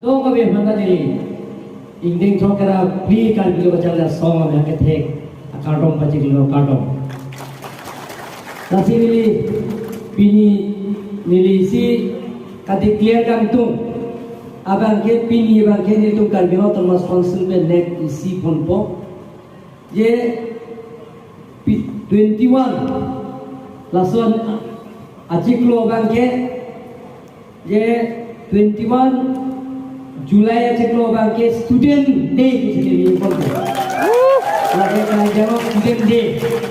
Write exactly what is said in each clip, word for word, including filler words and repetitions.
Dokave aphan ta neli ingdeng throk ra phli Karbi Lo Charli Asong abang kethek akardom pachiklo, kardom. Lasi neli pini neli isi ka-declare kangtung abang ke, pini abang ke nelitum Karbi Anglong Autonomous Council pen nek isi ponpo je pi-, twenty-one lason achiklo abang ke je twenty-one July achiklo abang ke Student Day pusi neli ponpo. Lake Karbi Anglong Student Day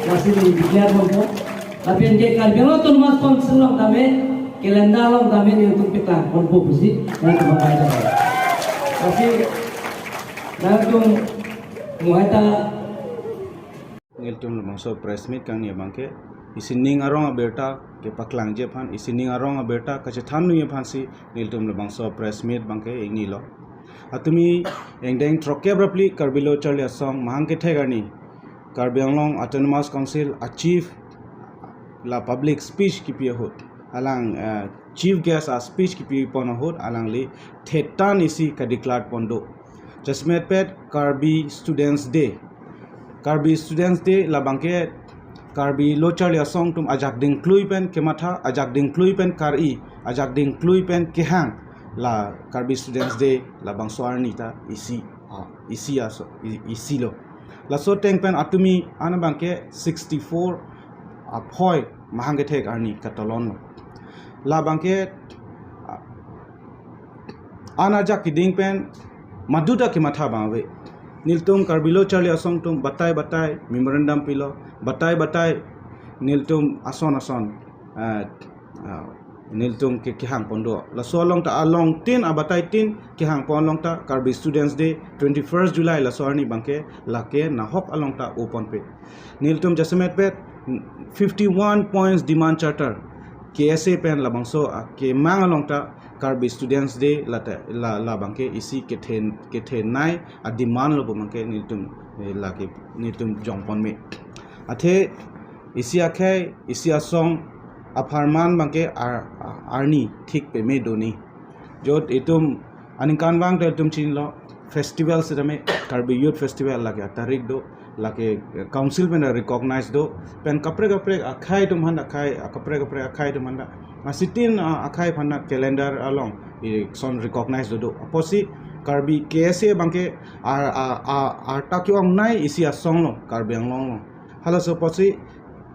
lasi neli declare ponpo. Lapen ke Karbi Anglong Autonomous Council along tame, calendar along tame nelitum paklang ponpo pusi nangtum pai ta. Lasi nangtum muhai ta nelitum labangso press meet kangni abang ke isining arong abirta kepaklangji aphan, isining arong abirta kachethan nangji aphansi nelitum labangso press meet abang ke ingnilo. Atumi ingdeng throkkep ra phli Karbi Lo Charli Asong mahang kethek arni Karbi Anglong Autonomous Council a-chief la public speech kipi ahut, alang, eh, chief guest a-speech kipi pon ahut alangli thetan isi ka-declare pon do. Jasemet pet Karbi Students Day. Karbi Students Day labang ke Karbi Lo Charli Asong atum ajak dingklui pen kematha, ajak dingklui pen kar-i, ajak dingklui pen kehang la Karbi Students Day labangso arni ta isi, ah, isi aso, i-, isi lo. Laso ateng pen atumi an abang ke sixty-four aphoi mahang kethek arni katolon lo. Labang ke, ah, an ajak keding pen maduta kematha abang ave. Nelitum Karbi Lo Charli Asong atum batai batai memorandum pilo, batai batai nelitum ason ason, eh, eh, nelitum ke kehang pon do. Laso along ta along tin, abatai tin kehang pon along ta Karbi Students Day twenty-first July laso arni abang ke lake nahok along ta open pe. Nelitum jasemet pet fifty-one points demand charter K S A pen labangso akemang along ta Karbi Students Day lata, la, labang ke isi kethen, kethenei a-demand lo pu abang ke nelitum, eh, lake nelitum jong pon me. Athe isi akhei, isi asong apharman abang ke ar-, arni thik peme do ni. Jot itum aningkanvang ta itum chinilo, festival setame Karbi Youth Festival lake atarik do, lake, eh, council pen recognize do, pen kaprek kaprek akhei atum aphan, akhei, kaprek kaprek akhei atum aphan ta. Asitin, ah, akhei aphan ta calendar along ison recognize do do. Apotsi Karbi K S A abang ke ar, ar, ar, arta ke-ongnei isi asong lo, Karbi Anglong lo. Halaso apotsi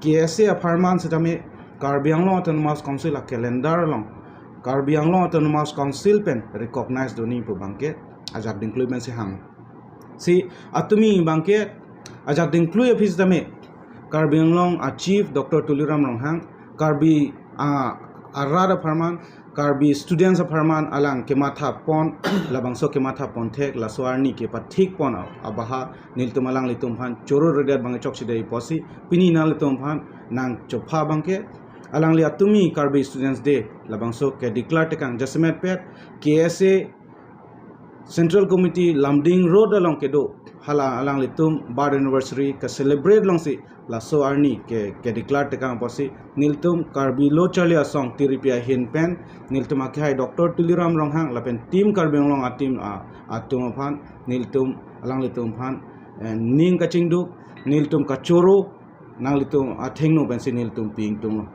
K S A apharman setame Karbi Anglong Autonomous Council a-calendar along Karbi Anglong Autonomous Council pen recognize do ni pu abang ke ajak dingklui pensi hang. Si atumi abang ke ajak dingklui aphi setame Karbi Anglong a-chief Doctor Tuliram Ronghang, Karbi, ah, arat apharman, Karbi students apharman alang kematha pon, labangso kematha pon thek, laso arni kepathik pon a-, abaha nelitum alanglitum aphan choro redet abang chokche dei apotsi, pini nanglitum aphan nangchopha abang ke, alangli atumi Karbi Students Day labangso ke-declare tekang jasemet pet K S A Central Committee Lumding Road along kedo, hala alanglitum birth anniversary ke-celebrate longsi laso arni ke, ke-declare tekang apotsi nelitum Karbi Lo Charli Asong tiripi ahin pen nelitum akehai Doctor Tuliram Ronghang lapen Team Karbi Anglong a-team a, atum aphan nelitum alanglitum aphan, eh, ning kachingduk, nelitum kachoro, nanglitum athengno pensi nelitum pi ingtunglo.